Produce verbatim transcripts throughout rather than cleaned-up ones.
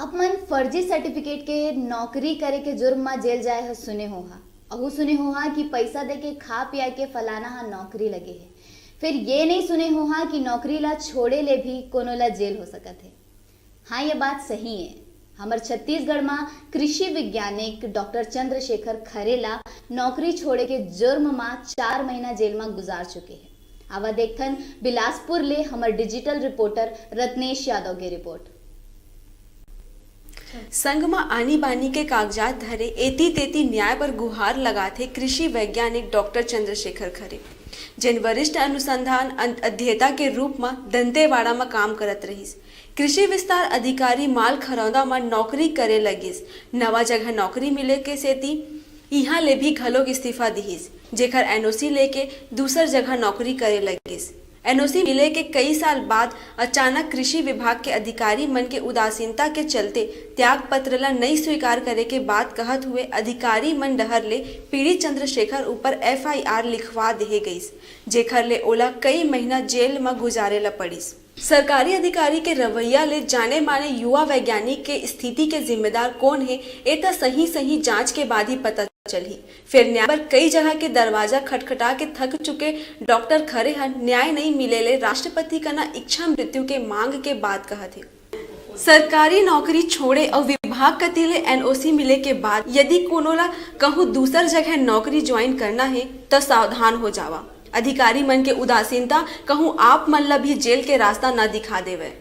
आप मन फर्जी सर्टिफिकेट के नौकरी करे के जुर्म म जेल जाए ह सुने होहा। अहू सुने होहा कि पैसा दे के खा पिया के फलाना ह नौकरी लगे हे। फिर ये नहीं सुने होहा कि नौकरी ला छोड़े ले भी कोनो ला जेल हो सकत हे। हाँ, ये बात सही है। हमर छत्तीसगढ़ म कृषि वैज्ञानिक डॉक्टर चंद्रशेखर खरे ला नौकरी छोड़े के जुर्म म चार महीना जेल म गुजार चुके हैं। आवा देखथन बिलासपुर ले हमर डिजिटल रिपोर्टर रत्नेश यादव के रिपोर्ट। संग म आनी बानी के कागजात धरे एती तेती न्याय बर गुहार लगाथे कृषि वैज्ञानिक डॉक्टर चंद्रशेखर खरे, जेन वरिष्ठ अनुसंधान अन-, अध्येता के रूप म दंतेवाड़ा म काम करत रहिस। कृषि विस्तार अधिकारी माल खरौदा म नौकरी करे लगिस। नवा जगह नौकरी मिले के सेती इहां ले भी घलोक इस्तीफा दिहिस, जेखर एनओसी लेके दूसर जगह नौकरी करे लगिस। एनओसी मिले के कई साल बाद अचानक कृषि विभाग के अधिकारी मन के उदासीनता के चलते त्याग पत्र ला नई स्वीकार करे के बात कहत हुए अधिकारी मन डहर ले पीड़ित चंद्रशेखर ऊपर एफआईआर लिखवा देहे गईस, जेखर ले ओला कई महीना जेल म गुजारे ला पड़िस। सरकारी अधिकारी के रवैया ले जाने माने युवा वैज्ञानिक के स्थिति के जिम्मेदार कोन हे, ए त सही सही जांच के बाद ही पता चलही। फेर न्याय बर कई जगह के दरवाजा खटखटा के थक चुके डॉक्टर खरे ह न्याय नइ मिले ले राष्ट्रपति कना इच्छा मृत्यु के मांग के बात कहत हे। सरकारी नौकरी छोड़े अउ विभाग कति ले एनओसी मिले के बाद यदि कोनो ला कहूं दूसर जगह नौकरी ज्वाइन करना हे, त सावधान हो जावा। अधिकारी मन के उदासीनता कहूं आप मन ला भी जेल के रास्ता न दिखा देवय।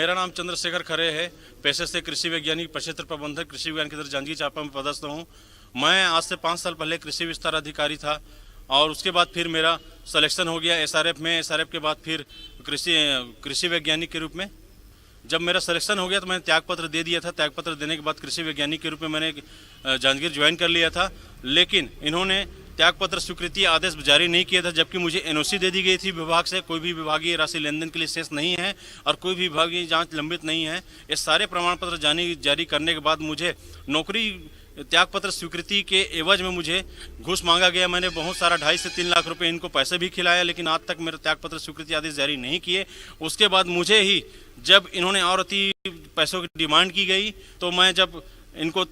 मेरा नाम चंद्रशेखर खरे है। पेशे से कृषि वैज्ञानिक, प्रक्षेत्र प्रबंधक, कृषि विज्ञान केंद्र जांजगीर चांपा में पदस्थ हूँ। मैं आज से पाँच साल पहले कृषि विस्तार अधिकारी था और उसके बाद फिर मेरा सिलेक्शन हो गया एसआरएफ में। एसआरएफ के बाद फिर कृषि कृषि वैज्ञानिक के रूप में जब मेरा सिलेक्शन हो गया तो मैंने त्याग पत्र दे दिया था। त्याग पत्र देने के बाद कृषि वैज्ञानिक के रूप में मैंने अ, जांजगीर ज्वाइन कर लिया था, लेकिन इन्होंने त्याग पत्र स्वीकृति आदेश जारी नहीं किया था, जबकि मुझे एनओसी दे दी गई थी विभाग से। कोई भी विभागीय राशि लेन देन के लिए शेष नहीं है और कोई भी विभागीय जांच लंबित नहीं है। ये सारे प्रमाण पत्र जानी जारी करने के बाद मुझे नौकरी त्याग पत्र स्वीकृति के एवज में मुझे घूस मांगा गया। मैंने बहुत सारा ढाई से तीन लाख रुपए इनको पैसे भी खिलाया, लेकिन आज तक मेरा त्याग पत्र स्वीकृति आदेश जारी नहीं किए। उसके बाद मुझे ही जब इन्होंने और अति पैसों की डिमांड की गई तो मैं जब इनको अ,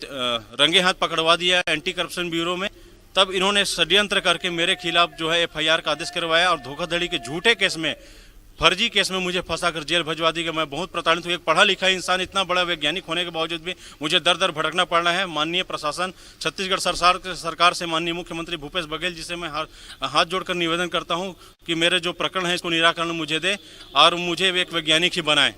रंगे हाथ पकड़वा दिया एंटी करप्शन ब्यूरो में, तब इन्होंने षड्यंत्र करके मेरे खिलाफ जो है एफआईआर का आदेश करवाया और धोखाधड़ी के झूठे केस में, फर्जी केस में मुझे फंसाकर जेल भिजवा दी गई। मैं बहुत प्रताड़ित हूँ। एक पढ़ा लिखा इंसान इतना बड़ा वैज्ञानिक होने के बावजूद भी मुझे दर दर भटकना पड़ रहा है। माननीय प्रशासन, छत्तीसगढ़ सरकार, सरकार से माननीय मुख्यमंत्री भूपेश बघेल जी से मैं हाथ हाथ जोड़कर निवेदन करता हूँ कि मेरे जो प्रकरण है इसको निराकरण मुझे दे और मुझे एक वैज्ञानिक ही बनाए।